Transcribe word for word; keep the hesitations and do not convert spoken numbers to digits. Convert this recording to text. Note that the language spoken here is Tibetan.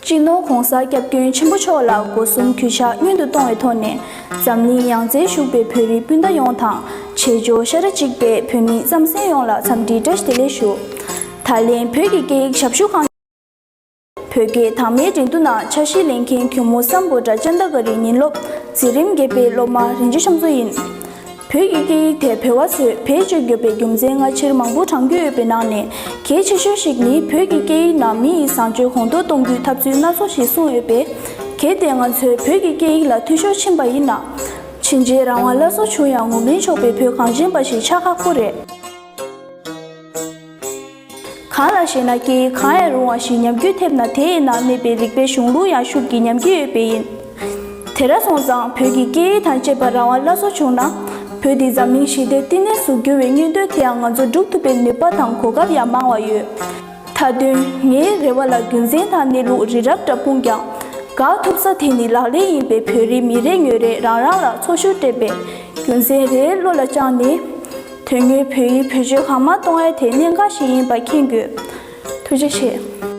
སྤྱི་ནོར་༸གོང་ས་༸སྐྱབས་མགོན་ཆེན་པོ་མཆོག་ལ་སྒོ་གསུམ་གུས་ཕྱག་སྔོན་དུ་གཏོང་བའི་ཐོག་ནས། འཛམ་གླིང་ཡང་རྩེར་བཞུགས་པའི་བོད་རིགས་སྤུན་ཟླ་ཡོངས་དང་། བྱེས་འབྱོར་ཤ་ཁྲག་གཅིག་པའི་བོད་མི་རྩམ་ཟན་ཡོངས་ལ་འཚམས་འདྲི་བཀྲ་ཤིས་བདེ་ལེགས་ཞུ། ད་ལན་བོད་ཀྱི་སྐད་ཡིག་ཞབས་ཞུ་ཁང་། བོད་སྐད་དང་མའི་འགྲན་བསྡུར་ནང་འཆར་གཞི་ལེན་མཁན་གུས་མོ་སམ་བྷོ་ཊ་ཅན་ཏ་ཀ་རི་ཉིན་སློབ་འཛིན་རིམ་བརྒྱད་པའི་སློབ་མ་རིན་ཆེན་ཤམ་ཚོ་ཡིན། བོད་ཀྱི་སྐད་ཡིག་དེ་བོད་པ་ཚོས་བེད་སྤྱོད་དགོས་པའི་རྒྱུ་མཚན་སྔ་ཕྱིར་མང་པོ་བགྲང་རྒྱུ་ཡོད་པའི་ནང་ནས། གལ་ཆེ་ཤོས་ཤིག་ནི་བོད་ཀྱི་སྐད་ཡིག་ནང་མི་ཡི་བཟང་སྤྱོད་གོང་མཐོར་གཏོང་རྒྱུའི་ཐབས་ཚུལ་སྣ་ཚོགས་ཤིག་གསུངས་ཡོད་པས། གལ་ཏེ་ང་ཚོས་བོད་ཀྱི་སྐད་ཡིག་ལ་འཐུས་ཤོར་ཕྱིན་པ་ཡིན་ན། ཕྱིན་ཆད་རང་དབང་སླར་གསོ་བྱུང་ཡང་ངོམ་རིན་ཆོག་པའི་བོད་གངས་ཅན་པ་ཞིག་ཆགས་ཁག་པོ་རེད། གང་ལགས་ཤེ་ན། སྐད་ཡིག་གང་ཡང་རུང་བ་ཞིག་ཉམས་རྒུད་ཐེབས་ན། དེ་ཡི་ནང་གནས་པའི་རིག་པའི་གཞུང་ལུགས་ཡང་ཤུགས་ཀྱིས་ཉམས་ཀྱི་ཡོད་པས་ཡིན། དེ་འདྲ་སོང་ཙང་། བོད་ཀྱི་སྐད་ཡིག་དང་བཅས་པ་རང་དབང་སླར་གསོ་བྱུང་ན། བོད་འདི་འཛམ་གླིང་ཞི་བདེའི་བསྟི་གནས་སུ་འགྱུར་བའི་མངོན་འདོད་དེ་ཡང་ང་ཚོ་སྒྲུབ་ཐུབ་པའི་ནུས་པ་དང་གོ་སྐབས་ཡང་མང་བ་ཡོད། མཐའ་དོན། ངའི་རེ་བ་ལ་རྒྱུ་མཚན་དང་གནས་ལུགས་རི་རབ་འདྲ་སྤུངས་ཀྱང་། དགག་ཐུབ་ས་དེ་ནི་ལག་ལེན་ཡིན་པས། བོད་རིགས་མི་རེ་ངོ་རེས་རང་རང་ལ་ཚོར་ཤུགས་སྤྲད་པའི་རྒྱུ་མཚན་རེ་བློ་ལ་བཅངས་ནས། དོན་དངོས་བོད་ཡིག་བེད་སྤྱོད་གང་མང་གཏོང་ཡ་དེ་གནད་འགག་ཞིག་ཡིན་པ་མཁྱེན་དགོས། ཐུགས་རྗེ་ཆེ།